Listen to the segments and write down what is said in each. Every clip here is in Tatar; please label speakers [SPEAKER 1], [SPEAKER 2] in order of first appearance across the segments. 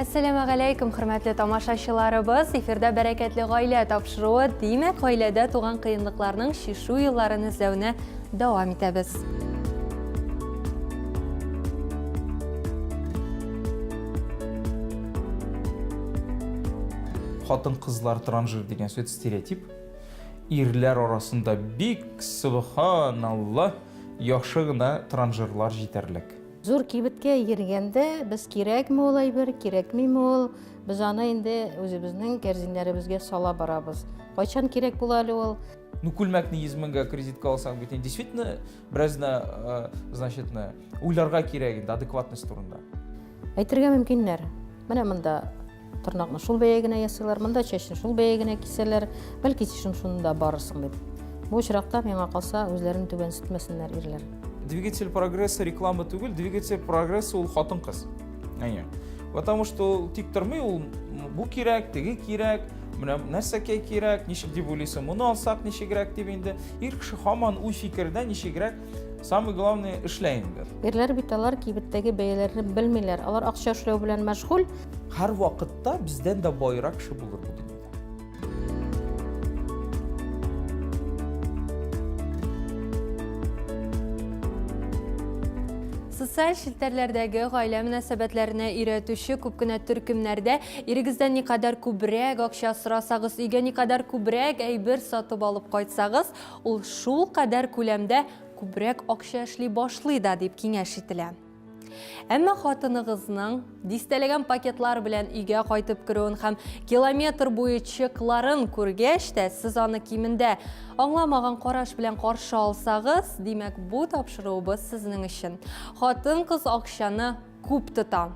[SPEAKER 1] Әссәламәгаләйкүм, хөрмәтле тамашачыларыбыз! Эфирда Бәрәкәтле гаилә тапшыруы. Димәк, гаиләдә туган кыенлыкларның чишү юлларын эзләүне дәвам итәбез.
[SPEAKER 2] Хатын-кызлар транжир дигән сүз стереотип. Ирләр арасында бик субханалла яхшы гына транжирлар җитәрлек.
[SPEAKER 3] Зур кибеткә йөргәндә без кирәкме ул әйбер, кирәкмиме ул, без аны инде үзебезнең кәрзиннәребезгә сала барабыз. Кайчан кирәк була әле ул?
[SPEAKER 2] Ну, күлмәкне 100 меңгә кредитка алсаң бит инде действительно бераз гына, значит, уйларга кирәк инде адекватность турында.
[SPEAKER 3] Әйтергә мөмкиннәр. Менә монда тырнакны шул бәя генә ясыйлар, монда чәчне шул бәя генә кисәләр, бәлки син шунда барырсың дип. Бу очракта миңа калса, үзләрен түбәнсетмәсеннәр ирләр.
[SPEAKER 2] Двигатель прогресса реклама түгел, двигатель прогресса ул хатын-кыз. Әйе. Потому что ул тик тормый, ул бу кирәк, теге кирәк, менә нәрсәкәй кирәк, ничек дип уйлыйсың, моны алсак ничегрәк дип инде. Ир кеше һаман уй фикердә ничегрәк, самое главное эшлә инде.
[SPEAKER 3] Ирләр бит алар кибеттәге бәяләрне белмиләр. Алар акча эшләү белән мәшгуль.
[SPEAKER 2] Һәр вакытта бездән дә байрак кеше булыр бу дөньяда.
[SPEAKER 1] Социаль челтәрләрдәге гаилә мөнәсәбәтләренә өйрәтүче күп кенә төркемнәрдә ирегездән никадәр күбрәк акча сорасагыз, өйгә никадәр күбрәк әйбер сатып алып кайтсагыз, ул шулкадәр күләмдә күбрәк акча эшли башлый да дип киңәш ителә. Әмма хатыныгызның дистәләгән пакетлар белән өйгә кайтып керүен һәм километр буе чекларын күргәч тә, сез аны кимендә аңламаган караш белән каршы алсагыз, димәк, бу тапшыруыбыз сезнең өчен. Хатын-кыз акчаны күп тота.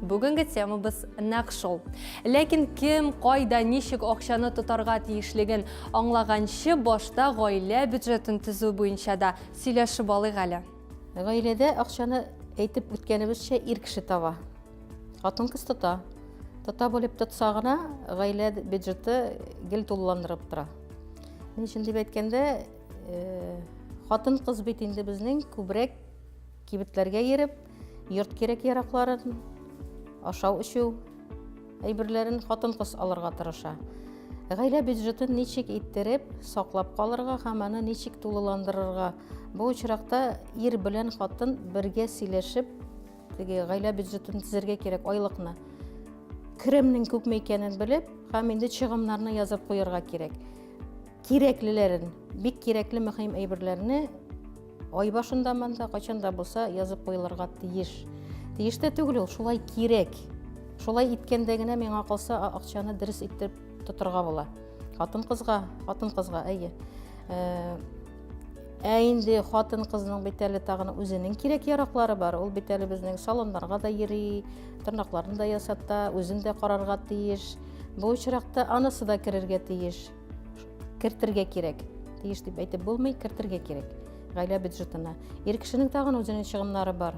[SPEAKER 1] Бүгенге темабыз нәкъ шул. Ләкин кем, кайда, ничек акчаны тотарга тиешлеген аңлаганчы, башта гаилә бюджетын төзү буенча да сөйләшеп алыйк әле.
[SPEAKER 3] Гаиләдә акчаны әйтеп үткәнебезчә ир кеше таба. Хатын-кыз тота. Тота бүлеп тотса гына гаилә бюджеты гел тулыландырып тора. Ни өчен дип әйткәндә, э, хатын-кыз бит инде безнең күбрәк кибетләргә йөреп, йорт кирәк-яракларын, ашау-эчү әйберләрен хатын-кыз алырга тырыша. Гаилә бюджетын ничек иттереп саклап калырга һәм аны ничек тулыландырырга? Бу очракта ир белән хатын бергә сөйләшеп, теге гаилә бюджетын төзергә кирәк, айлыкны. Керемнең күпме икәнен белеп, һәм инде чыгымнарны язып куярга кирәк. Кирәклеләрен, бик кирәкле мөһим әйберләрне Ай башында монда кайчан да булса язып куелырга тиеш. Тиеш тә түгел ул, шулай кирәк. Шулай иткәндә генә миңа калса акчаны дөрес итеп тотырга була. Хатын-кызга, хатын-кызга, әйе. Э, ә инде хатын-кызның бит әле тагын үзенең кирәк-яраклары бар. Ул бит әле безнең салоннарга да йөри, тырнакларын да ясата, үзен дә карарга тиеш. Бу очракта анысы да керергә тиеш. Кертергә кирәк. Тиеш дип әйтеп булмый, кертергә кирәк. Гаилә бюджетына. Ир кешенең тагын үзенең чыгымнары бар.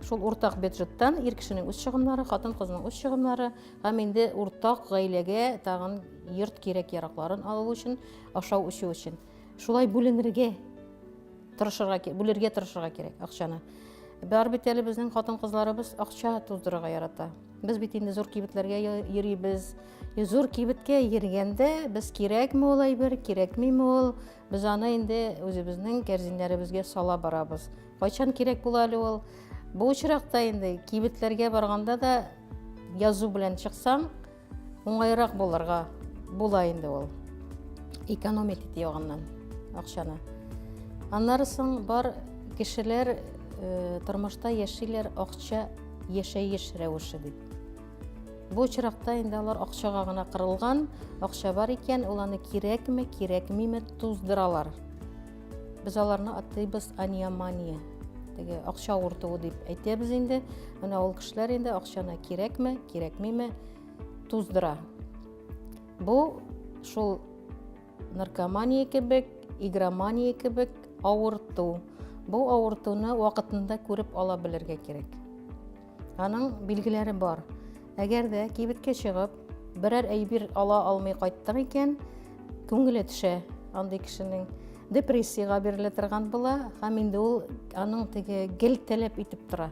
[SPEAKER 3] Шул уртак бюджеттан ир кешенең үз чыгымнары, хатын-кызның үз чыгымнары һәм инде уртак гаиләгә тагын йорт кирәк-яракларын алу өчен, ашау-эчү өчен. Шулай бүленергә тырышырга, бүлергә тырышырга кирәк акчаны. Бар бит әле безнең хатын-кызларыбыз акча туздырырга ярата. Без бит инде зур кибетләргә йөрибез. Зур кибеткә йөргәндә без кирәкме ул әйбер, кирәкмиме ул, без аны инде үзебезнең кәрзиннәребезгә сала барабыз. Кайчан кирәк була әле ул? Бу очракта инде кибетләргә барганда да язу белән чыксаң, уңайрак булырга була инде ул. Экономить итә ягыннан акчаны. Аннары соң бар кешеләр э, тормышта яшиләр акча яшәеш рәвеше дип. Бу очракта инде алар акчага гына кырылган, акча бар икән, ул аны кирәкме, кирәкмиме туздыралар. Без аларны атыйбыз аниомания. Теге акча авыртуы дип әйтәбез инде. Менә ул кешеләр инде акчаны кирәкме, кирәкмиме туздыра. Бу шул наркомания кебек, игромания кебек авырту. Бу авыртуны вакытында күреп ала белергә кирәк. Аның билгеләре бар. Әгәр дә кибеткә чыгып, берәр әйбер ала алмый кайттың икән, күңеле төшә андый кешенең. Депрессиягә бирелә торган була һәм инде ул аның теге гел таләп итеп тора.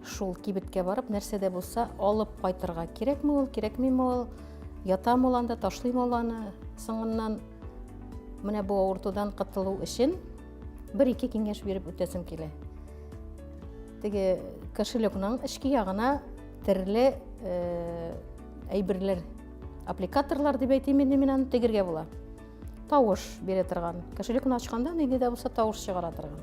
[SPEAKER 3] Шул кибеткә барып, нәрсә дә булса алып кайтырга кирәкме ул, кирәкмиме ул, ятамы ул анда, ташлыймы ул аны соңыннан. Менә бу авыртудан котылу өчен бер-ике киңәш биреп үтәсем килә. Теге кошелекның эчке ягына төрле э, әйберләр, аппликаторлар дип әйтим инде мин аны тегергә була. Тавыш бирә торган. Кошелекны ачканда нинди дә булса тавыш чыгара торган.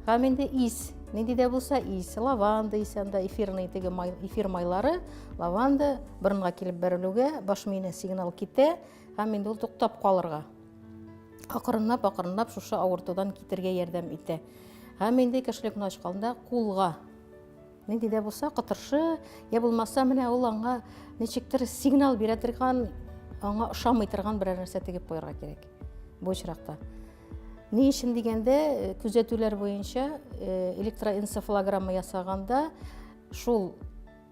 [SPEAKER 3] Һәм инде ис, нинди дә булса ис, лаванда исе анда эфирный теге май, эфир майлары, лаванда борынга килеп бәрелүгә баш миенә сигнал китә һәм инде ул туктап калырга. Акрынлап, акрынлап шушы авыртудан китергә ярдәм итә. Һәм инде кошелекны ачканда кулга нинди дә булса кытыршы, я булмаса менә ул аңа ничектер сигнал бирә торган, аңа ошамый торган берәр нәрсә тегеп куярга кирәк бу очракта. Ни өчен дигәндә, э, күзәтүләр буенча э, электроэнцефалограмма ясаганда шул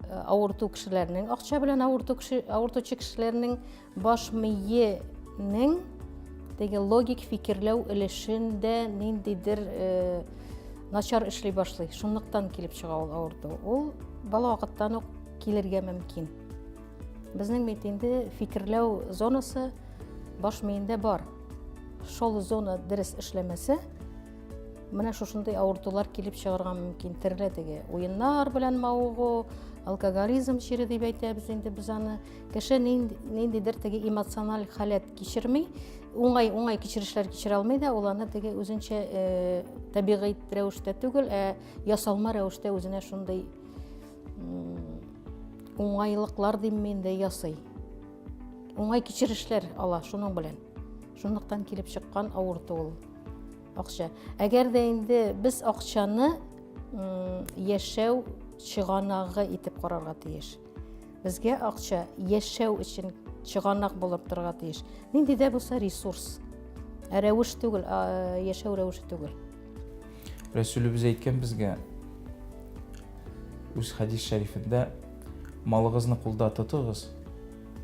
[SPEAKER 3] э, авырту кешеләрнең, акча белән авырту кеше, авыртучы кешеләрнең баш миенең теге логик фикерләү өлешендә ниндидер начар эшли башлый. Шунлыктан килеп чыга ул авырту. Ул бала вакыттан ук килергә мөмкин. Безнең бит инде фикерләү зонасы баш миендә бар. Шул зона дөрес эшләмәсә, менә шушындый авыртулар килеп чыгарга мөмкин. Төрле теге уеннар белән мавыгу, алкоголизм чире дип әйтәбез инде без аны. Кеше ниндидер теге эмоциональ халәт кичерми, уңай уңай кичерешләр кичерә алмый да, ул аны теге үзенчә э, табигый рәвештә түгел, ә ясалма рәвештә үзенә шундый уңайлыклар димме инде ясый. Уңай кичерешләр ала шуның белән. Шунлыктан килеп чыккан авырту ул акча. Әгәр дә инде без акчаны яшәү чыганагы итеп карарга тиеш. Безгә акча яшәү өчен чыганак булып торырга тиеш. Нинди дә булса ресурс. Ә рәвеш түгел, ә, яшәү рәвеше түгел.
[SPEAKER 2] Рәсүлебез әйткән безгә үз хәдис шәрифендә малыгызны кулда тотыгыз,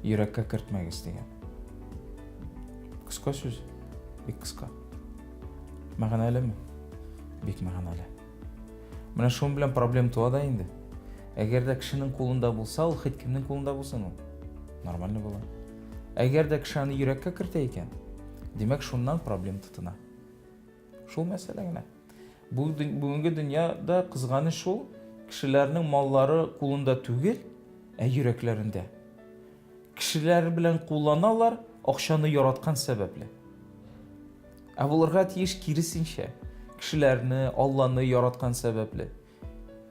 [SPEAKER 2] йөрәккә кертмәгез дигән. Кыска сүз, бик кыска. Мәгънәлеме? Бик мәгънәле. Менә шуның белән проблем туа да инде. Әгәр дә кешенең кулында булса, ул хит кемнең кулында булсын ул. Нормально була. Әгәр дә кеше аны йөрәккә кертә икән, димәк, шуннан проблем тотына. Шул мәсьәлә генә. Бу бүгенге дөньяда кызганыч шул, кешеләрнең маллары кулында түгел, ә йөрәкләрендә. Кешеләр белән кулланалар акчаны яраткан сәбәпле. Ә булырга тиеш киресенчә, кешеләрне, Алланы яраткан сәбәпле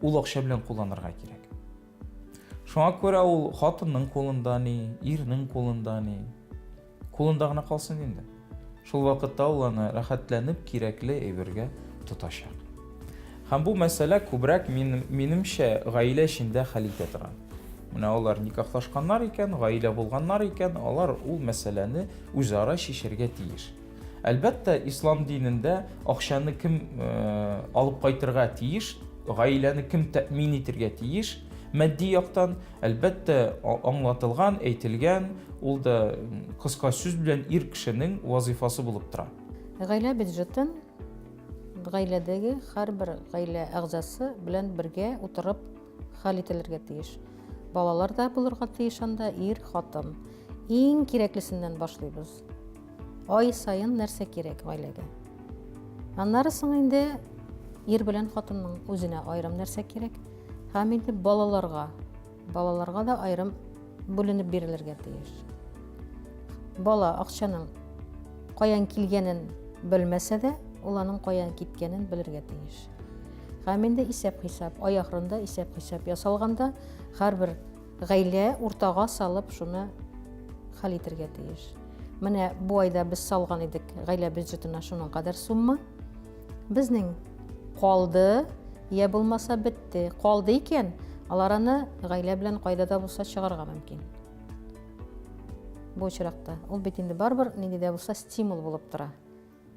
[SPEAKER 2] ул акча белән кулланырга кирәк. Шуңа күрә ул хатынның кулында ни, ирнең кулында ни. Кулында гына калсын инде. Шул вакытта ул аны рәхәтләнеп кирәкле әйбергә тотачак. Һәм бу мәсьәлә күбрәк минемчә гаилә эчендә хәл итә торган. Менә алар никахлашканнар икән, гаилә булганнар икән, алар ул мәсьәләне үзара чишәргә тиеш. Әлбәттә, ислам динендә акчаны кем э, алып кайтырга тиеш, гаиләне кем тәэмин итергә тиеш, матди яктан, әлбәттә, аңлатылган, әйтелгән, ул да кыска сүз белән ир кешенең вазыйфасы булып тора.
[SPEAKER 3] Гаилә бюджетын гаиләдәге һәрбер гаилә әгъзасы белән бергә утырып хәл ителергә тиеш. Балалар да булырга тиеш анда, ир, хатын. Иң кирәклесеннән башлыйбыз. Ай саен нәрсә кирәк гаиләгә? Аннары соң инде ир белән хатынның үзенә аерым нәрсә кирәк. Һәм инде балаларга, балаларга да аерым бүленеп бирелергә тиеш. Бала акчаның каян килгәнен белмәсә дә, ул аның каян киткәнен белергә тиеш. Һәм инде исәп-хисап, ай ахырында исәп-хисап ясалганда һәрбер Гаилә уртага салып шуны хәл итергә тиеш. Менә бу айда без салган идек гаилә бюджетына шуның кадәр сумма. Безнең калды, я булмаса бетте. Калды икән, алар аны гаилә белән кайда да булса чыгарга мөмкин. Бу очракта ул бит инде барыбер нинди дә булса стимул булып тора.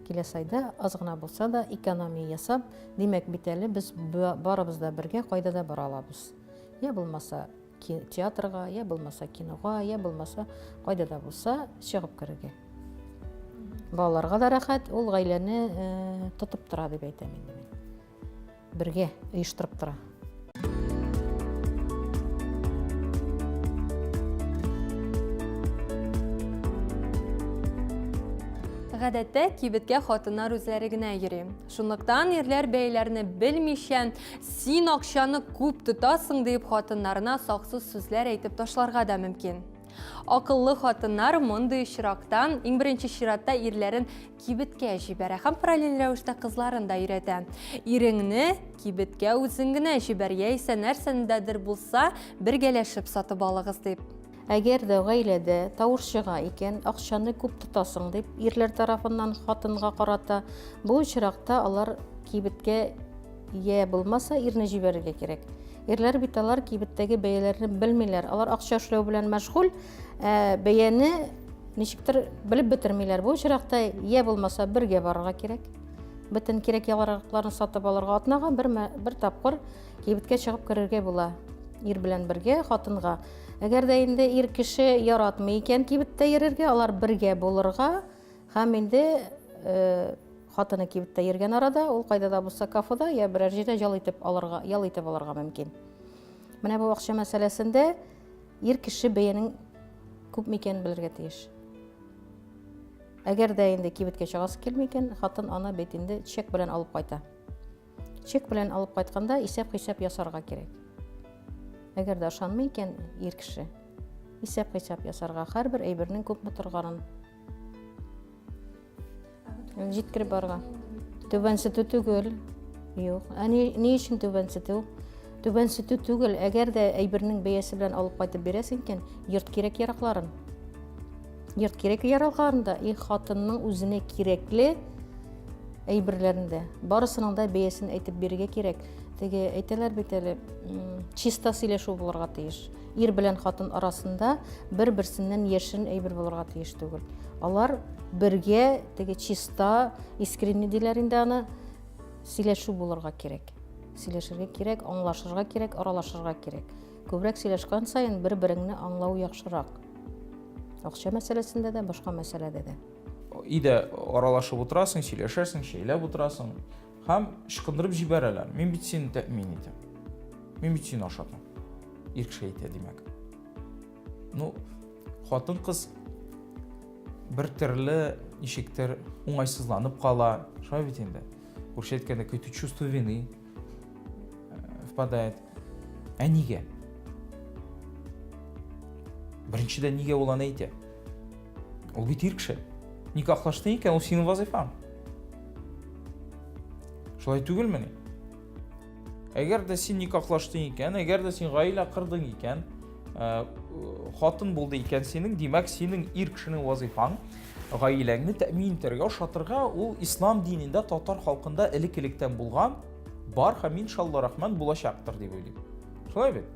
[SPEAKER 3] Киләсе айда аз гына булса да экономия ясап, димәк бит әле без барыбыз да бергә кайда да бара алабыз. Я булмаса театрга, я булмаса кинога, я булмаса кайда да булса чыгып керергә. Балаларга да рәхәт, ул гаиләне э, тотып тора дип әйтәм инде мин. Бергә оештырып тора.
[SPEAKER 1] Гадәттә, кибеткә хатыннар үзләре генә йөри. Шунлыктан ирләр бәяләрне белмичә, син акчаны күп тотасың дип хатыннарына саксыз сүзләр әйтеп ташларга да мөмкин. Акыллы хатыннар мондый очракта иң беренче чиратта ирләрен кибеткә җибәрә һәм параллель рәвештә кызларын да өйрәтә. Иреңне кибеткә үзең генә җибәр, яисә нәрсәне дә булса бергәләшеп сатып алыгыз дип.
[SPEAKER 3] Әгәр дә гаиләдә тавыш чыга икән, акчаны күп тотасың дип, ирләр тарафыннан хатынга карата, бу очракта алар кибеткә йә булмаса ирне җибәрергә кирәк. Ирләр бит алар кибеттәге бәяләрне белмиләр. Алар акча эшләү белән мәшгуль, ә бәяне ничектер белеп бетермиләр. Бу очракта йә булмаса бергә барырга кирәк. Бөтен кирәк-яракларны сатып алырга атнага бер, бер тапкыр кибеткә чыгып керергә була. Ир белән бергә, хатынга. Әгәр дә инде ир кеше яратмый икән кибеттә йөрергә, алар бергә булырга һәм инде э, хатыны кибеттә йөргән арада ул кайда да булса кафеда я берәр җирдә ял итеп алырга, ял итеп алырга мөмкин. Менә бу акча мәсьәләсендә ир кеше бәянең күпме икәнен белергә тиеш. Әгәр дә инде кибеткә чыгасы килми икән, хатын аны бит инде чек белән алып кайта. Чек белән алып кайтканда исәп-хисап ясарга кирәк. Әгәр дә ышанмый икән ир кеше, исәп-хисап ясарга һәрбер әйбернең күпме торганын җиткереп барырга. Түбәнсетү түгел. Юк. Ә ни, ни өчен түбәнсетү? Түбәнсетү түгел. Әгәр дә әйбернең бәясе белән алып кайтып бирәсең икән, йорт кирәк-яракларын. Йорт кирәк-яракларын да, и хатынның үзенә кирәкле әйберләрен дә. Барысының да бәясен әйтеп бирергә кирәк. Теге әйтәләр бит әле, чиста сөйләшү булырга тиеш. Ир белән хатын арасында бер-берсеннән яшерен әйбер булырга тиеш түгел. Алар бергә теге чиста, искренне диләр инде аны, сөйләшү булырга кирәк. Сөйләшергә кирәк, аңлашырга кирәк, аралашырга кирәк. Күбрәк сөйләшкән саен бер-береңне аңлау яхшырак. Акча мәсьәләсендә дә, башка мәсьәләдә дә.
[SPEAKER 2] Өйдә аралашып утырасың, сөйләшәсең, чәйләп утырасың һәм ычкындырып җибәрәләр. Мин бит сине тәэмин итәм. Мин бит сине ашатам. Ир кеше әйтә, димәк. Ну, хатын-кыз бер төрле ничектер уңайсызланып кала. Шулай бит инде. Урысча әйткәндә, какое-то чувство вины э, впадает. Ә нигә? Беренчедән, нигә ул аны әйтә? Ул бит ир кеше. Никахлаштың икән, ул синең вазыйфаң. Шулай түгелмени? Әгәр дә син никахлаштың икән, әгәр дә син гаилә кырдың икән, э, хатын булды икән синең, димәк, синең ир кешенең вазыйфаң гаиләңне тәэмин итәргә, ашатырга, ул ислам динендә татар халкында элек-электән булган, бар һәм иншалла рахман булачактыр дип уйлыйм. Шулай бит?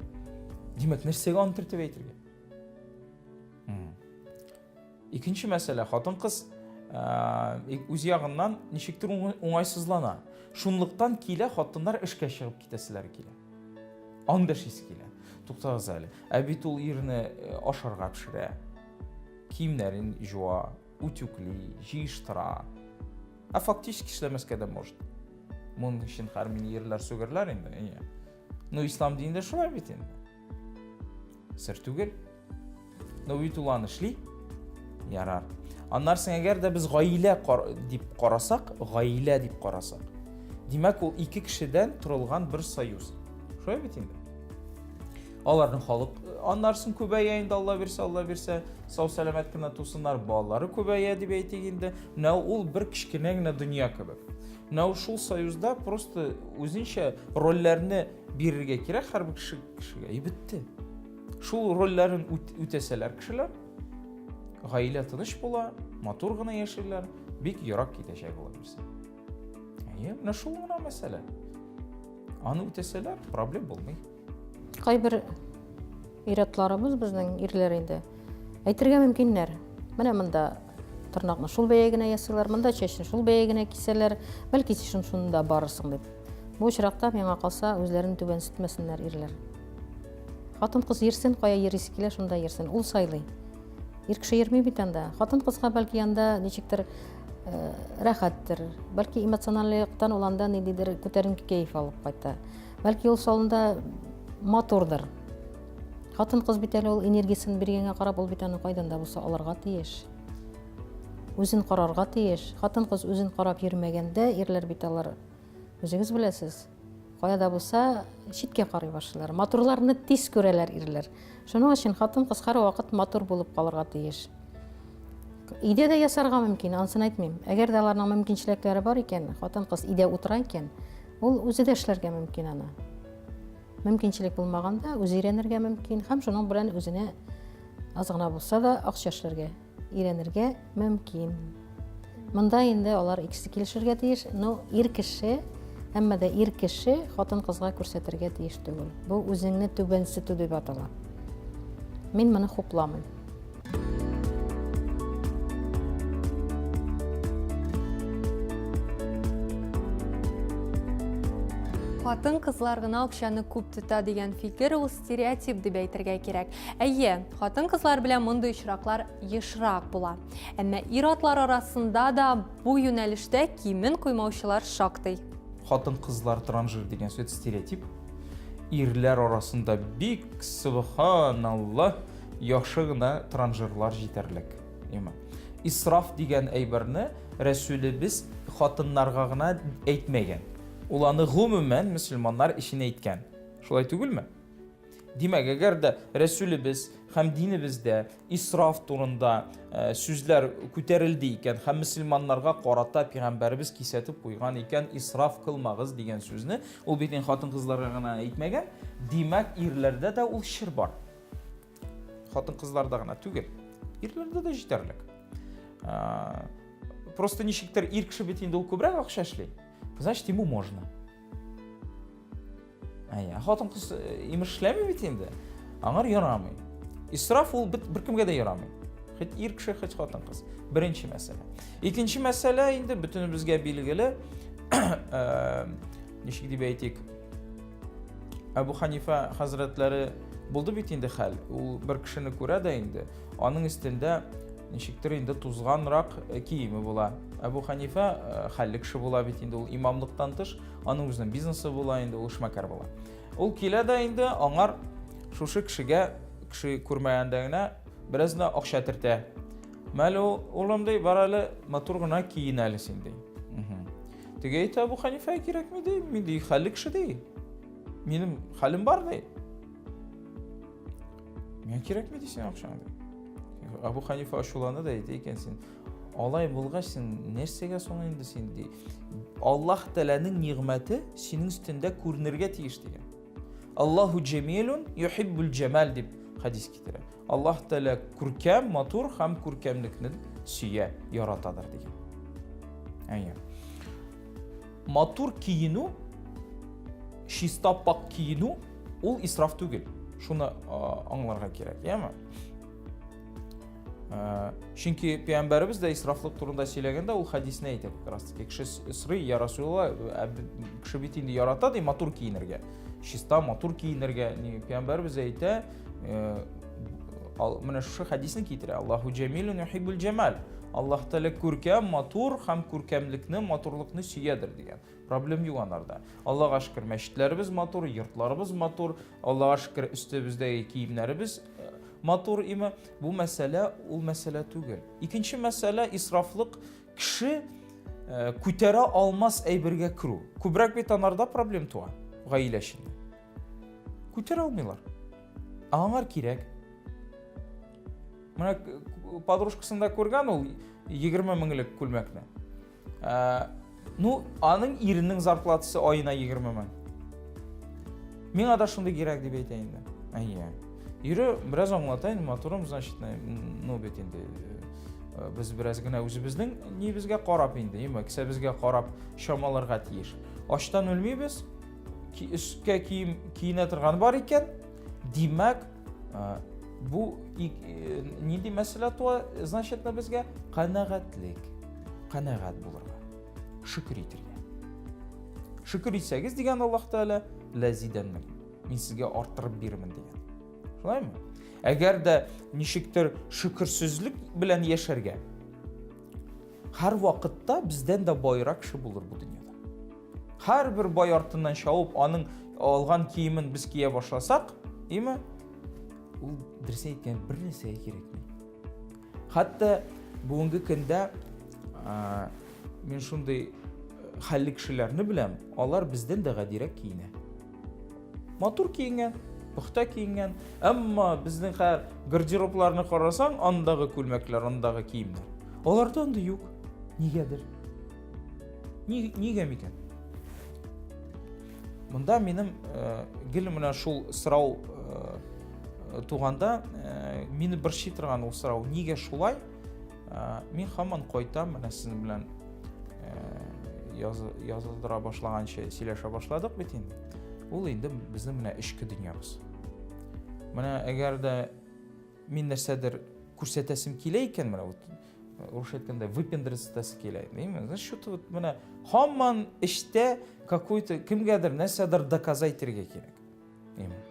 [SPEAKER 2] Димәк, нәрсәгә аны төртеп әйтергә? Икенче мәсьәлә, хатын-кыз үз ягыннан ничектер уңайсызлана. Шунлыктан килә хатыннар эшкә чыгып китәселәре килә. Анда эшлисе килә. Туктагыз әле. Ә бит ул ирне э, ашарга пешерә, киемнәрен җуа, утюгли, җыештыра. Ә фактически эшләмәскә дә может. Моның өчен хәр мине ирләр сүгерләр инде. Әйе. Ну, ислам динендә шулай бит инде. Сер түгел. Но бит ул аны эшли. Ярар. Аннан соң әгәр дә без гаилә дип карасак, гаилә дип карасак, димәк, ул ике кешедән торылган бер союз. Шулай бит инде. Аларның халык аннан соң күбәя инде, Алла бирсә, Алла бирсә, сау сәламәт кенә тусыннар, балалары күбәя дип әйтик инде. Менә ул бер кечкенә генә дөнья кебек. Менә шул союзда просто үзенчә рольләрне бирергә кирәк һәрбер кеше кешегә. И бетте. Шул рольләрен үтәсәләр кешеләр, гаилә тыныч була, матур гына яшиләр, бик ерак китәчәк була бирсә. Әйе, менә шул гына мәсьәлә. Аны үтәсәләр, проблем булмый.
[SPEAKER 3] Кайбер ир-атларыбыз безнең ирләр инде әйтергә мөмкиннәр. Менә монда тырнакны шул бәя генә ясыйлар, монда чәчне шул бәя генә кисәләр, бәлки син шунда барырсың дип. Бу очракта миңа калса, үзләрен түбәнсетмәсеннәр ирләр. Хатын-кыз йөрсен, кая йөрисе килә, шунда йөрсен. Ул сайлый. Ир кеше йөрми бит анда. Хатын-кызга бәлки анда ничектер э, рәхәттер. Бәлки эмоциональ яктан ул анда ниндидер күтәренке кәеф алып кайта. Бәлки ул салонда матурдыр. Хатын-кыз бит әле ул энергиясен биргәнгә карап, ул бит аны кайдан да булса алырга тиеш. Үзен карарга тиеш. Хатын-кыз үзен карап йөрмәгәндә, ирләр бит алар, үзегез беләсез, кая да булса читкә карый башлыйлар. Матурларны тиз күрәләр ирләр. Шуның өчен хатын-кыз һәрвакыт матур булып калырга тиеш. Өйдә дә ясарга мөмкин, анысын әйтмим. Әгәр дә аларның мөмкинчелекләре бар икән, хатын-кыз өйдә утыра икән, ул үзе дә эшләргә мөмкин аны. Мөмкинчелек булмаганда үзе өйрәнергә мөмкин һәм шуның белән үзенә аз гына булса да акча эшләргә өйрәнергә мөмкин. Монда инде алар икесе килешергә тиеш, но ир кеше, әмма дә ир кеше хатын-кызга күрсәтергә тиеш түгел. Бу үзеңне түбәнсетү дип атала. Мин моны хупламыйм.
[SPEAKER 1] Хатын-кызлар гына акчаны күп тота дигән фикер ул стереотип дип әйтергә кирәк. Әйе, хатын-кызлар белән мондый очраклар ешрак була. Әмма ир-атлар арасында да бу юнәлештә кимен куймаучылар шактый.
[SPEAKER 2] Хатын-кызлар транжир дигән сүз стереотип. Ирләр арасында бик субханаллаһ Яхшы гына транжирлар җитәрлек. Яме. Исраф дигән әйберне Рәсүлебез хатыннарга гына әйтмәгән. Ул аны гомумән мөселманнар өчен әйткән. Шулай түгелме? Димәк, әгәр дә Рәсүлебез һәм динебездә исраф турында э, сүзләр күтәрелде икән һәм мөселманнарга карата пәйгамбәребез кисәтеп куйган икән, исраф кылмагыз дигән сүзне, ул бит инде хатын-кызларга гына әйтмәгән. Димәк, ирләрдә дә ул чир бар. Хатын-кызларда гына түгел, ирләрдә дә җитәрлек. Просто ничектер ир кеше бит инде ул күбрәк акча эшли. Значит, ему можно. Әйе, хатын-кыз э, имеш эшләми бит инде. Аңар ярамый. Исраф ул бит беркемгә дә ярамый. Хоть ир кеше, хоть хатын-кыз. Беренче мәсьәлә. Икенче мәсьәлә инде бөтенебезгә билгеле. Э, ничек дип әйтик? Әбу Ханифа хәзрәтләре булды бит инде хәл. Ул бер кешене күрә дә инде, аның өстендә ничектер инде тузганрак э, киеме була. Әбу Ханифа э, хәлле кеше була бит инде, ул имамлыктан тыш, аның үзенең бизнесы була инде, ул эшмәкәр була. Ул килә дә инде аңар шушы кешегә, кеше күрмәгәндә генә бераз гына акча төртә. Мәле, улым ди, бар әле, матур гына киен әле син ди. Теге әйтә, Әбу Ханифә кирәкми ди, мин ди хәлле кеше ди. Минем хәлем бар ди. Миңа кирәкми ди синең акчаң ди. Әбу Ханифа ачуланды да әйтә икән син. Алай булгач син нәрсәгә соң инде син ди. Аллаһ Тәгаләнең нигъмәте синең өстендә күренергә тиеш дигән. Аллаһу җәмилун юхиббул җәмал дип хәдис китерә. Аллаһ Тәгалә күркәм, матур һәм күркәмлекне сөя, яратадыр дигән. Әйе. Матур киенү, чиста пак киенү ул исраф түгел. Шуны аңларга кирәк, яме? Чөнки пәйгамбәребез дә исрафлык турында сөйләгәндә ул хәдисне әйтә как раз таки. Кеше сорый, я Расулалла, кеше бит инде ярата ди матур киенергә. Чиста, матур киенергә. Пәйгамбәребез әйтә, менә шушы хәдисне китерә. Аллаһу җәмилун юхиббул җәмал. Аллаһ Тәгалә күркәм, матур һәм күркәмлекне, матурлыкны сөядер дигән. Проблем юк анарда. Аллаһга шөкер, мәчетләребез матур, йортларыбыз матур, Аллаһга шөкер, өстебездәге киемнәребез матур име. Бу мәсьәлә ул мәсьәлә түгел. Икенче мәсьәлә исрафлык кеше күтәрә алмас әйбергә керү. Күбрәк бит анарда проблем туа гаилә эчендә. Күтәрә алмыйлар. Ә аңар кирәк. Менә подружкасында күргән ул 20 меңлек күлмәкне. Ә, ну, аның иренең зарплатасы аена 20 мең. Миңа да шундый кирәк дип әйтә инде. Әйе. Ире бераз аңлата инде, матурым, значит, ну бит инде э, без бераз генә үзебезнең нибезгә карап инде, яме, кесәбезгә карап чамаларга тиеш. Ачтан үлмибез, өскә кием киенә торган бар икән, димәк, бу э, нинди мәсьәлә туа, значит, безгә канәгатьлек, канәгать булырга, шөкер итәргә. Шөкер итсәгез, дигән Аллаһ Тәгалә, ләзидәннәк. Мин сезгә арттырып бирмен дигән. Шулаймы? Әгәр дә ничектер шөкерсезлек белән яшәргә, һәр вакытта бездән дә байрак кеше булыр бу дөньяда. Һәрбер бай артыннан чабып, аның алган киемен без кия башласак, име? Ул дөрес әйткән бер нәрсәгә кирәкми. Хәтта бүгенге көндә Мин шундый хәлле кешеләрне беләм, алар бездән дә гадирәк киенә. Матур киенгән, пөхтә киенгән, әмма безнең хәзер гардеробларны карасаң, андагы күлмәкләр, андагы киемнәр. Аларда андый юк. Нигәдер? Ни, нигә микән? Монда минем э, гел менә шул сорау э, туганда, э, мине борчый торган ул сорау, нигә шулай? Э, мин һаман кайтам, менә сезнең белән э, язылдыра башлаганчы сөйләшә башладык бит инде. Ул инде безнең менә эчке дөньябыз. Менә әгәр дә мин нәрсәдер күрсәтәсем килә икән, менә вот русча әйткәндә выпендриться итәсе килә, димме? Значит, что-то вот менә һаман эчтә какой-то кемгәдер нәрсәдер доказать итәргә кирәк. Димме?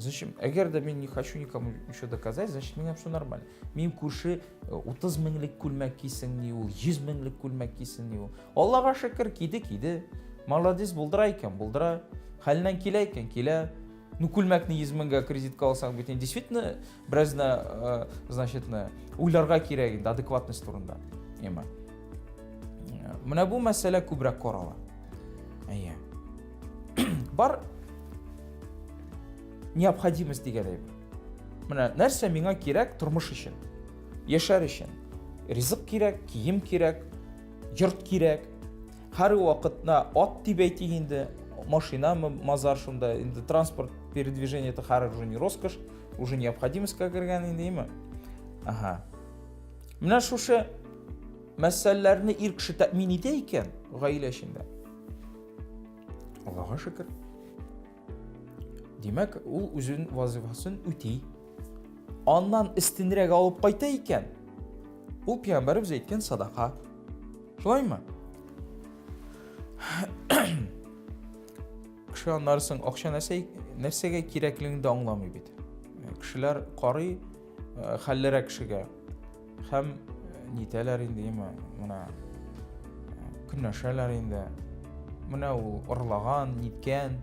[SPEAKER 2] Зачем? Әгәр дә мин не хочу никому ничего доказать, значит, миңа все нормально. Мин күрше 30 э, меңлек күлмәк кисен ни ул, 100 меңлек күлмәк кисен ни ул. Аллага шөкер, киде, киде. Молодец, булдыра икән, булдыра. Хәленнән килә икән, килә. Ну, күлмәкне 100 меңгә кредитка алсаң бит, действительно, беразына, э, значит, уйларга кирәк инде адекватность турында. Яме. Менә бу мәсьәлә күбрәк карала. Әйе. Бар необходимость дигән әйбер. Менә нәрсә миңа кирәк тормыш өчен, яшәр өчен. Ризык кирәк, кием кирәк, йорт кирәк. Һәр вакытна ат дип әйтик инде, машинамы, мазар шунда, инде транспорт передвижение это хәзер уже не роскошь, уже необходимостька кергән инде, име? Ага. Менә шушы мәсьәләләрне ир кеше тәэмин итә икән гаилә эчендә. Аллага шөкер. Димәк, ул үзен вазифасын үти. Аннан өстенрәк алып кайта икән, ул пәйгамбәребез әйткән садака. Шулаймы? Кеше аннары соң акча нәрсә, нәрсәгә кирәклеген дә аңламый бит. Кешеләр карый э, хәллерәк кешегә һәм э, нитәләр инде, яме, менә э, көнләшәләр инде. Менә ул ырлаган, ниткән,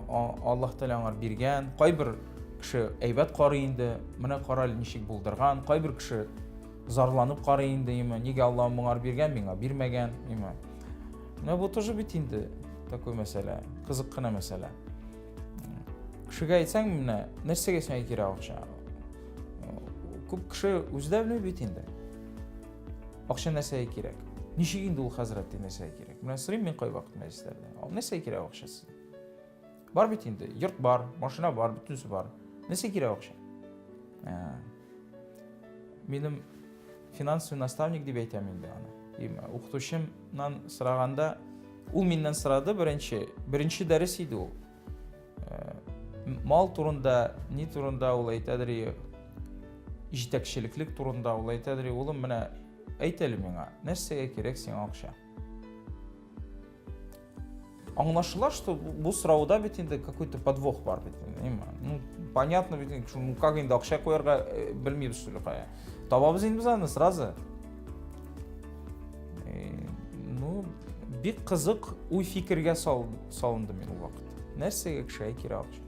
[SPEAKER 2] Аллаһ Тәгалә аңар биргән. Кайбер кеше әйбәт карый инде, менә кара әле ничек булдырган. Кайбер кеше зарланып карый инде, яме, нигә Аллаһ моңар биргән, миңа бирмәгән, яме. Менә бу тоже бит инде такой мәсьәлә, кызык кына мәсьәлә. Кешегә әйтсәң, менә нәрсәгә сиңа кирәк акча? Күп кеше үзе дә белми бит инде. Акча нәрсәгә кирәк? Ничек инде ул хәзрәт нәрсәгә кирәк? Менә сорыйм мин кайвакыт мәҗлесләрдә. Ал нәрсәгә кирәк акча сезгә? Бар бит инде, йорт бар, машина бар, бөтенесе бар. Нәрсәгә кирәк акча? Ә, минем финансовый наставник дип әйтәм инде аны. Укытучымнан сораганда, ул миннән сорады беренче, беренче дәрес иде ул. Э, мал турында, ни турында ул әйтәдер, җитәкчелеклек турында ул әйтәдер, улым, менә әйт әле миңа, нәрсәгә кирәк сиңа акча? Аңлашыла, что бу сорауда бит инде какой-то подвох бар бит. Ну, понятно бит, ну как инде акча куярга э, белмибез что ли кая. Табабыз инде без аны сразу. Э, ну, бик кызык уй фикергә сал, салындым мин ул вакыт. Нәрсәгә кешегә кирәк акча?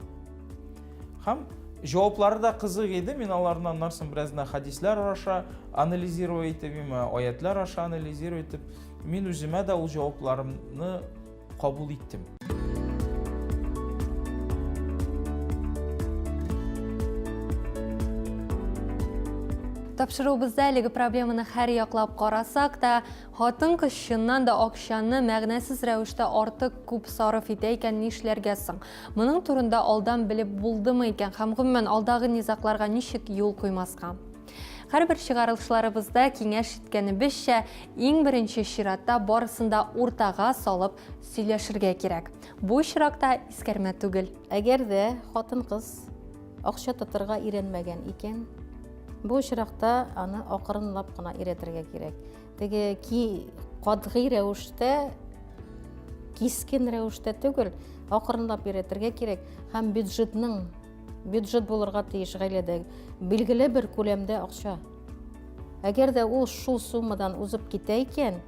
[SPEAKER 2] Һәм җаваплары да кызык иде. Мин аларны аннан соң бераз гына хадисләр аша анализировать итеп, аятлар аша анализировать итеп, мин үземә дә ул җавапларымны кабул иттем.
[SPEAKER 1] Тапшыруыбызда әлеге проблеманы һәр яклап карасак та, хатын-кыз чыннан да акчаны мәгънәсез рәвештә артык күп сарыф итә икән, нишләргә соң? Моның турында алдан белеп булдымы икән һәм гомумән алдагы низагларга ничек юл куймаска? Һәрбер чыгарылышларыбызда киңәш иткәнебезчә, иң беренче чиратта барысын да уртага салып сөйләшергә кирәк. Бу очракта искәрмә түгел.
[SPEAKER 3] Әгәр дә хатын-кыз акча тотырга өйрәнмәгән икән, бу очракта аны акрынлап кына өйрәтергә кирәк. Теге ки катгый рәвештә, кискен рәвештә түгел, акрынлап өйрәтергә кирәк һәм бюджетның бюджет булырга тиеш гаиләдә билгеле бер күләмдә акча. Әгәр дә ул шул суммадан узып китә икән,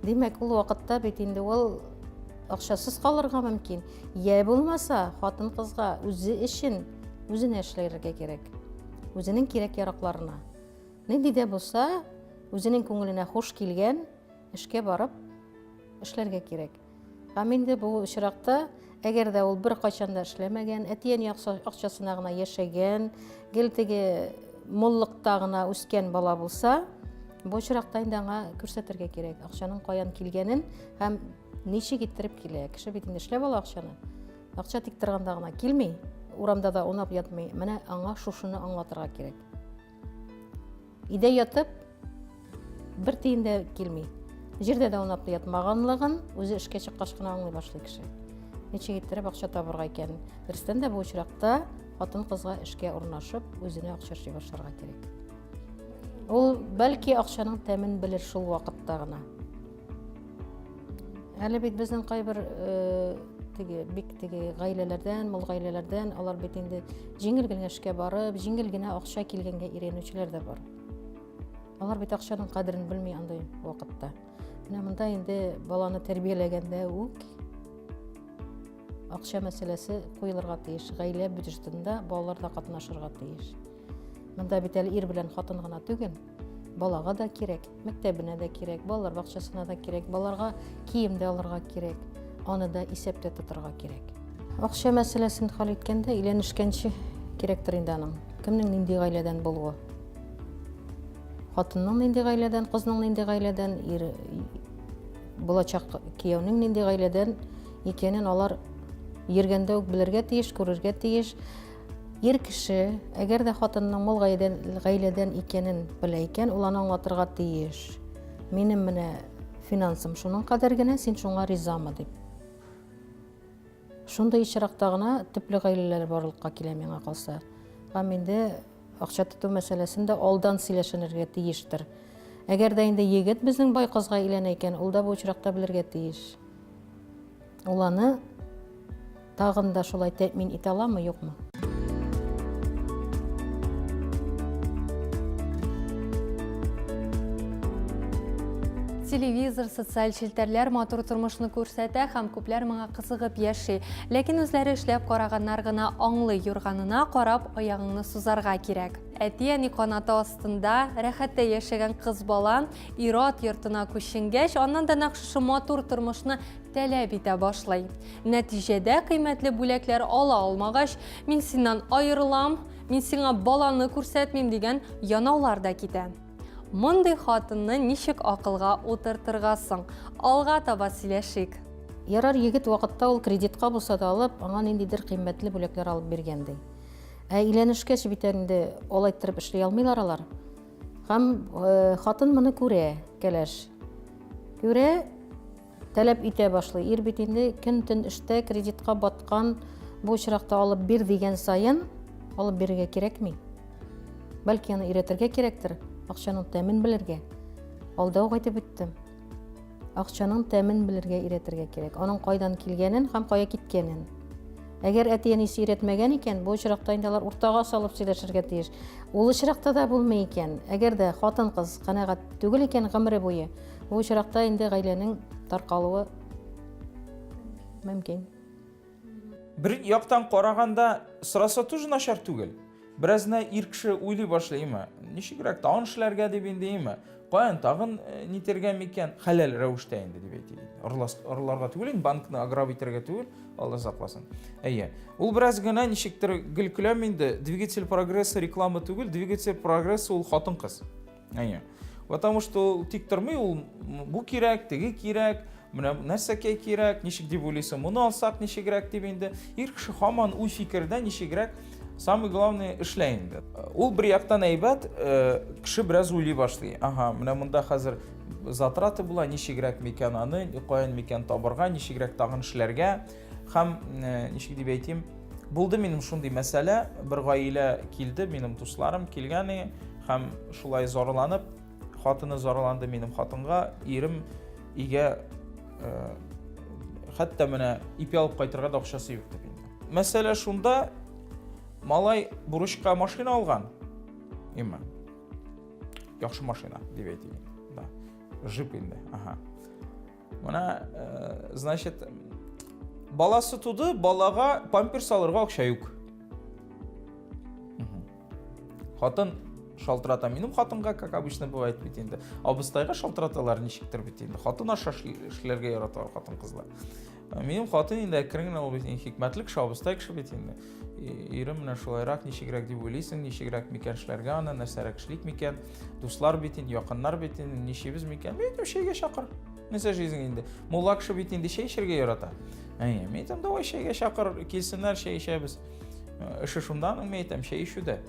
[SPEAKER 3] димәк, ул вакытта бит инде ул акчасыз калырга мөмкин. Я булмаса, хатын-кызга үзе өчен үзенә эшләргә кирәк. Үзенең кирәк-яракларына. Нинди дә булса, Үзенең күңеленә хуш килгән эшкә барып эшләргә кирәк. Һәм инде бу очракта, әгәр дә ул беркайчан да эшләмәгән, әти-әни акчасына гына яшәгән, гел теге муллыкта гына үскән бала булса, бу очракта инде аңа күрсәтергә кирәк, акчаның каян килгәнен һәм ничек иттереп килә. Кеше бит инде эшләп ала акчаны. Акча тик торганда гына килми, урамда да аунап ятмый. Менә аңа шушыны аңлатырга кирәк. Өйдә ятып, бер тиен дә килми. Җирдә дә аунап ятмаганлыгын үзе эшкә чыккач кына аңлый башлый кеше. Ничек иттереп акча табырга икәнен. Дөрестән дә бу очракта хатын-кызга эшкә урнашып, үзенә акча эшли башларга кирәк. Ул бәлки акчаның тәмен белер шул вакытта гына. Әле бит безнең кайбер э, теге бик теге гаиләләрдән, мул гаиләләрдән алар бит инде җиңел генә эшкә барып, җиңел генә акча килгәнгә өйрәнүчеләр дә бар. Алар бит акчаның кадерен белми андый вакытта. Менә монда инде баланы тәрбияләгәндә үк акча мәсьәләсе куелырга тиеш. Гаилә бюджетында балалар да катнашырга тиеш. Монда бит әле ир белән хатын гына түгел, балага да кирәк, мәктәбенә дә кирәк, балалар бакчасына да кирәк, балаларга кием дә алырга кирәк, аны да исәптә тотарга кирәк. Акча мәсьәләсен хәл иткәндә өйләнешкәнче кирәктер инде аның. Кемнең нинди гаиләдән булуы. Хатынның нинди гаиләдән, кызның нинди гаиләдән, ир булачак кияүнең нинди гаиләдән икәнен алар йөргәндә үк белергә тиеш, күрергә тиеш. Ир кеше, әгәр дә хатынның мул гаиләдән, гаиләдән икәнен белә икән, ул аны аңлатырга тиеш. Минем менә финансым шуның кадәр генә, син шуңа ризамы дип. Шундый очракта гына төпле гаиләләр барлыкка килә миңа калса. Һәм инде акча тоту мәсьәләсен дә алдан сөйләшенергә тиештер. Әгәр дә инде егет безнең бай кызга өйләнә икән, ул да бу очракта белергә тиеш. Ул аны тагын да шулай тәэмин итә аламы, юкмы?
[SPEAKER 1] Телевизор, социаль челтәрләр матур тормышны күрсәтә һәм күпләр моңа кызыгып яши. Ләкин үзләре эшләп караганнар гына аңлый, юрганына карап аягыңны сузарга кирәк. Әти-әни канаты астында рәхәттә яшәгән кыз бала ир-ат йортына күченгәч, аннан да нәкъ шушы матур тормышны таләп итә башлый. Нәтиҗәдә кыйммәтле бүләкләр ала алмагач, мин синнән аерылам, мин сиңа баланы күрсәтмим дигән янаулар да китә. Мондый хатынны ничек акылга утыртырга соң? Алга таба сөйләшик.
[SPEAKER 3] Ярар, егет вакытта ул кредитка булса да алып, аңа ниндидер кыйммәтле бүләкләр алып биргән ди. Ә өйләнешкәч бит инде алай иттереп эшли алмыйлар алар. Һәм э, хатын моны күрә, кәләш. Күрә, таләп итә башлый. Ир бит инде көн-төн эштә кредитка баткан, бу очракта алып бир дигән саен алып бирергә кирәкми. Бәлки аны өйрәтергә кирәктер, акчаның тәмен белергә. Алда ук әйтеп үттем. Акчаның тәмен белергә өйрәтергә кирәк. Аның кайдан килгәнен һәм кая киткәнен. Әгәр әти-әнисе өйрәтмәгән икән, бу очракта инде алар уртага салып сөйләшергә тиеш. Ул очракта да булмый икән, әгәр дә хатын-кыз канәгать түгел икән гомере буе, бу очракта инде гаиләнең таркалуы мөмкин.
[SPEAKER 2] Бер яктан караганда, сораса тоже начар түгел. Бераз гына ир кеше уйлый башлый, име, ничегрәк тагын эшләргә дип инде, име, каян тагын э, нитергә микән, хәләл рәвештә инде дип әйтик. Орлас, орларга түгел инде, банкны ограб итәргә түгел, Алла сакласын. Әйе. Ул бераз гына ничектер гел көләм инде, двигатель прогресса реклама түгел, двигатель прогресса ул хатын-кыз. Әйе. Потому что ул тик тормый, ул бу кирәк, теге кирәк, менә нәрсәкәй кирәк, ничек дип уйлыйсың, моны алсак ничегрәк дип инде. Ир кеше һаман уй фикердә ничегрәк, самое главное эшлә инде. Ул бер яктан әйбәт, э, кеше бераз уйлый башлый. Ага, менә монда хәзер затраты була, ничегрәк микән аны, каян микән табарга, ничегрәк тагын эшләргә. Һәм э, ничек дип әйтим, булды минем шундый мәсьәлә, бер гаилә килде, минем дусларым килгән һәм шулай зарланып, хатыны зарланды минем хатынга, ирем өйгә э, хәтта менә ипи алып кайтырга да акчасы юк дип инде. Мәсьәлә шунда, малай бурычка машина алган. Имма. Яхшы машина дип әйтик. Да. Жип инде. Ага. Менә, э, значит, баласы туды, балага памперс алырга акча юк. Хатын Шалтырата минем хатынга, как обычно бывает бит инде. Абыстайга шалтыраталар ничектер бит инде. Хатын аша эшләргә яраталар хатын-кызлар. Э, минем хатын инде әкрен генә ул бит инде хикмәтле кеше, абыстай кеше бит инде. Ирем менә шулайрак, ничегрәк дип уйлыйсың, ничегрәк микән эшләргә аны, нәрсәрәк эшлик микән? Дуслар бит инде, якыннар бит инде, ничибез микән? Мин әйтәм, чәйгә чакыр. Нәрсә эшлисең инде? Мулла кеше бит инде чәй эчәргә ярата. Әйе, мин әйтәм, давай чәйгә чакыр, килсеннәр, чәй эчәбез. Э, эше шунда аның, мин әйтәм, чәй эчүдә.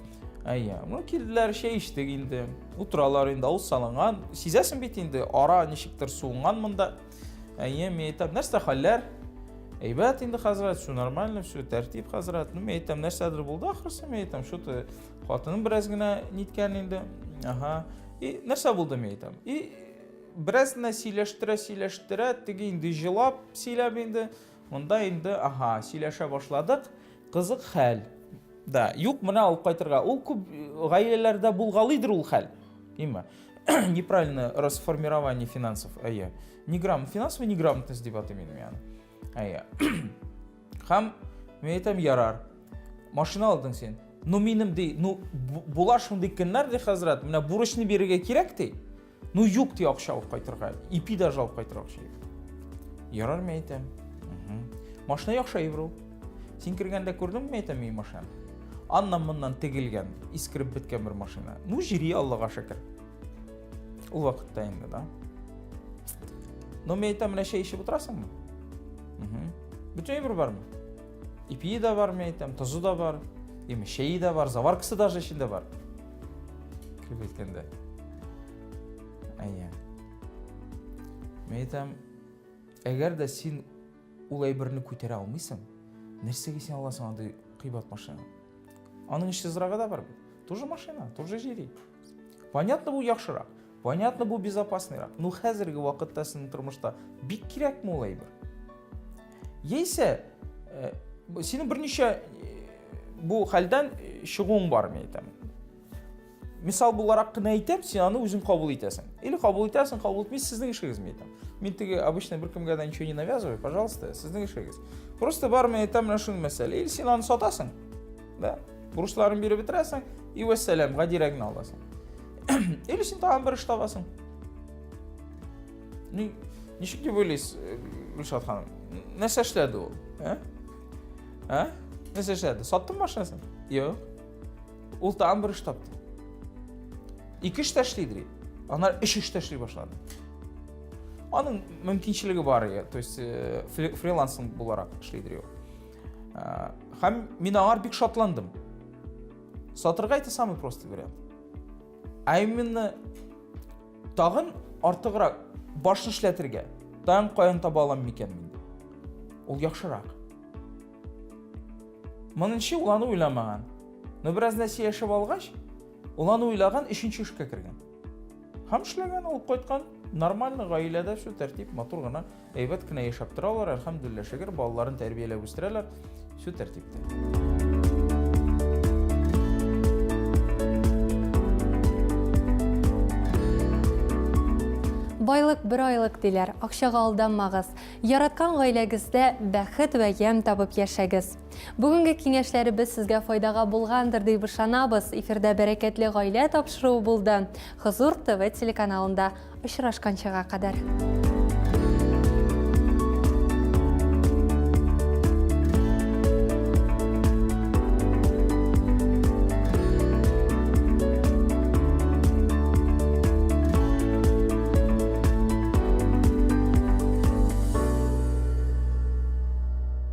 [SPEAKER 2] Әйе, ну килделәр, чәй эчтек инде. Утыралар инде, авыз салынган. Сизәсең бит инде, ара ничектер суынган монда. Әйе, мин әйтәм, нәрсә хәлләр? Әйбәт инде, хәзрәт, все нормально, все тәртип, хәзрәт. Ну, мин әйтәм, нәрсәдер булды ахрысы, мин әйтәм, что-то хатыным бераз генә ниткән инде. Ага. И нәрсә булды, мин әйтәм. И бераз гына сөйләштерә, сөйләштерә, теге инде җылап сөйләп инде. Монда инде, ага, сөйләшә башладык. Кызык хәл. Да, юк, менә алып кайтырга. Ул күп э, гаиләләрдә булгалыйдыр ул хәл. Димме? Неправильное расформирование финансов. Әйе. Неграм, финансовая неграмотность дип атыйм инде мин аны. Әйе. Һәм мин әйтәм, ярар. Машина алдың син. Ну минем ди, ну була шундый көннәр ди хәзрәт, менә бурычны бирергә кирәк ди. Ну юк ди акча алып кайтырга. Ипи даже алып кайтырга акча юк. Ярар мин әйтәм. Машина яхшы әйбер ул. Син кергәндә күрдеңме мин әйтәм мин машинаны? Аннан моннан тегелгән, искереп беткән бер машина. Ну җири Аллага шөкер. Ул вакытта инде, да. Ну мин әйтәм, менә чәй эчеп утырасыңмы? Бөтен әйбер бармы? Ипие дә бар, мин әйтәм, тозы да бар, эме чәе дә бар, заваркасы даже эчендә бар. Кереп әйткәндә. Әйе. Мин әйтәм, әгәр дә син ул әйберне күтәрә алмыйсың, нәрсәгә син аласың андый кыйбат машина? Аның эшсезрагы да бар бит. Тоже машина, тоже җири. Понятно, бу яхшырак. Понятно, бу безопасныйрак. Ну, хәзерге вакытта синең тормышта бик кирәкме ул әйбер? Яисә э, синең берничә э, бу хәлдән чыгуың бар, мин әйтәм. Мисал буларак кына әйтәм, син аны үзең кабул итәсең. Или кабул итәсең, кабул итмисең, сезнең эшегез, мин әйтәм. Мин теге обычно беркемгә дә ничего не навязываю, пожалуйста, сезнең эшегез. Просто бар, мин әйтәм, менә шундый мәсьәлә. Или син аны сатасың, да, бурычларын биреп бетерәсең, и вәссәлам, гадирәгне аласың. Или син тагын бер эш табасың. Ни, ничек дип уйлыйсыз, э, Гөлшат ханым? Нәрсә эшләде ул? Ә? Ә? Нәрсә эшләде? Саттың машинасын? Юк. Ул тагын бер эш тапты. Ике эштә эшлидер. Аннары өч эштә эшли башлады. Аның мөмкинчелеге бар, то есть э, фрилансинг буларак эшлидер ул. Э, һәм мин аңар бик шатландым. Сатырга это самый простой вариант. А именно тагын артыграк башны эшләтергә. Тагын каян таба алам микән мин? Ул яхшырак. Монынчы ул аны уйламаган. Но бераз нәрсә яшәп алгач, ул аны уйлаган, өченче эшкә кергән. Һәм эшләгән, алып кайткан. Нормально гаиләдә все тәртип, матур гына, әйбәт кенә яшәп торалар, әлхәмдүлилләһ шөкер, балаларын тәрбияләп үстерәләр. Все тәртиптә.
[SPEAKER 1] Байлык бер айлык диләр, акчага алданмагыз. Яраткан гаиләгездә бәхет вә ямь табып яшәгез. Бүгенге киңәшләребез сезгә файдага булгандыр дип ышанабыз. Эфирда Бәрәкәтле гаилә тапшыруы булды. Хозур ТВ телеканалында очрашканчыга кадәр.